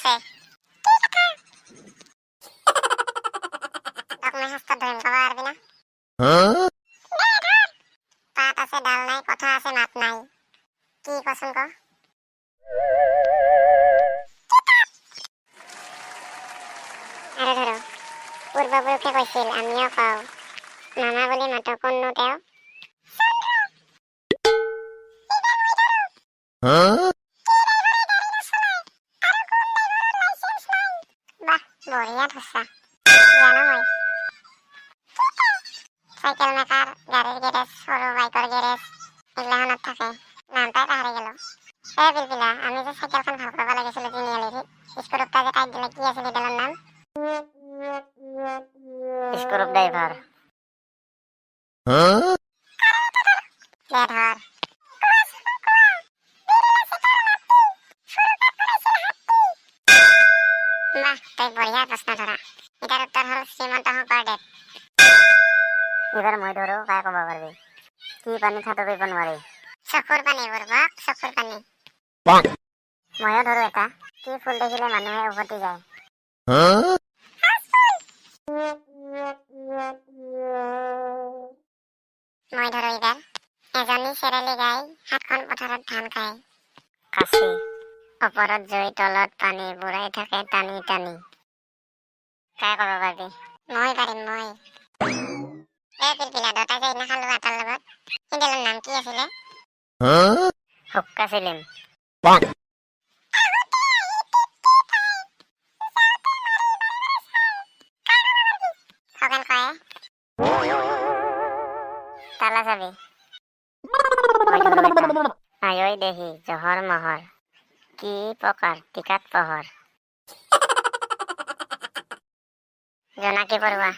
আছে। তোক মই শাস্ত্ৰত ধৰিম, ক'ব পাৰবি না? পাত আছে ডাল নাই, কথা আছে মাত নাই, কি কচোন ক? আৰু ধৰো, পূৰ্বপুৰুষে কৈছিল আমিও কওঁ, মামা বুলি মাতো, কোননো তেওঁ? বাহ, বঢ়িয়া ধৰছা, জানো মই। চাইকেল মেকাৰ, গাড়ীৰ গেৰেজ, সৰু বাইকৰ গেৰেজ, এইগিলাখনত থাকে। নামটাই পাহৰি গেলো। এ পিলপিলা, আমি যে চাইকেলখন ভাল কৰিব লাগিছিল তিনিআলিত, স্ক্ৰুটা যে টাইট দিলে, কি আছিল সেইডালৰ নাম? Screw driver. দে ধৰ। বাহ, তই বঢ়িয়া প্ৰশ্ন ধৰা। ইয়াৰ উত্তৰ হ'ল শ্ৰীমন্ত শংকৰদেৱ। এইবাৰ মই ধৰো, কাই ক'ব পাৰিবি? কি পানীত সাঁতুৰিব নোৱাৰি? চকুৰ পানী, বুৰ্বক, চকুৰ পানী। ময়ো ধৰো এটা। কি ফুল দেখিলে মানুহে উভতি যায়? মই ধৰো এইবাৰ। এজনী চেৰেলী গাই সাতখন পথাৰত ধান খায়। কাচি। ওপৰত জুই, তলত পানী, বুৰাই থাকে টানি টানি। কাই ক'ব পাৰিবি? মই পাৰিম, মই। এ পিলপিলা, দুটা যে সেইদিনা খালো আটাৰ লগত, সেইডালৰ নাম কি আছিলে? হুক্কা চিলিম। খগেন কয়ে। তালা চাবি। মই ধৰো এটা। আয়ৈ দেহি জহৰ মহৰ, কি প্ৰকাৰ টিকাত পহৰ? জোনাকী পৰুৱা।